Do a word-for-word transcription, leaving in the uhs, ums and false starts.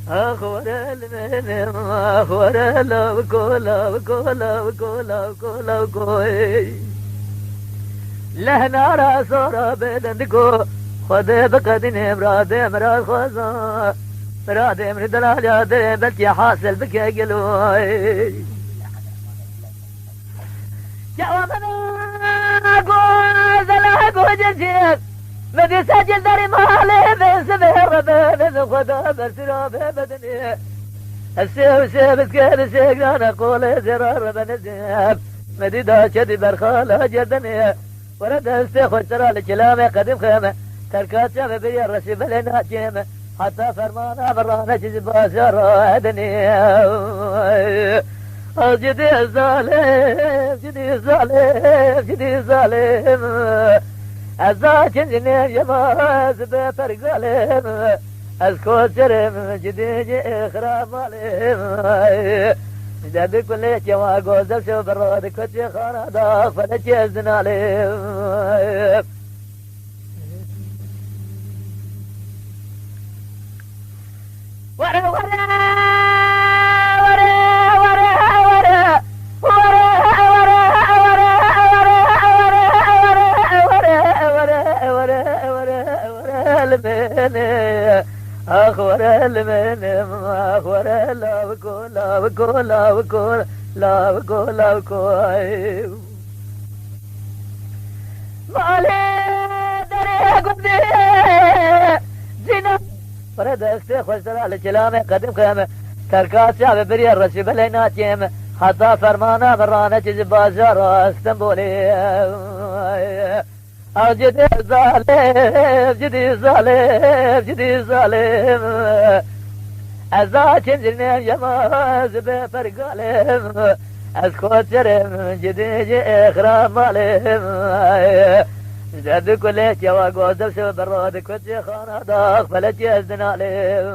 Ax were li min, ax were lawiko, lawiko, lawiko, lawiko, lawiko, ey. Lehna ra sora bê dendiko, Xwedê biqedînê miradê mirad xweza. Miradê min delal ya derê belkî hasil bike gelo, ey. Çawa min a go, zela go cicî. Min dîsa cil derî malê min sibê rebe, min xweda bersîra bê bedinê. Ez sê û sê biskê bi sê girane qolê zêra rebe nezê. Min dî da çedî berxala cerdinê. Were destê xwe sera li kilamê qedîm xeme. Terka çavê biriye resî belê naçêm. Heta fermana min rane çi ji bazara dinê. Ez cidî zalim, cidî zalim, cidî zalim. Ez zaçin jinê yema ez bê pergalim. Ez koçerim, cidî ji êxira malê. Ji derdi kulê kewa gozel şew bi rod koçê xana dax felekê ez dinalêm. Were, were, were, were, were. Were, were, were, were, were, were, were, were, were, were, were, were, were, were, li bênê. Ax were li min, ax were lawiko, lawiko, lawiko, lawiko, lawiko, ay. Malê derê gundê zîna. Pere destê xwe sera li kilamê qedîm xem. Terka çavê biriye resî belê naçêm. Heta fermana min rane çi ji bajara Stenbolê. Ax cidî zalim, cidî zalim, cidî zalim. Ez açin jinê yema ez bê pergalim. Ez koçerim, cidî ji êxira malê. Ji derdi kulê kewa gozel şew bi rod koçê xana dax felekê ez dinalêm.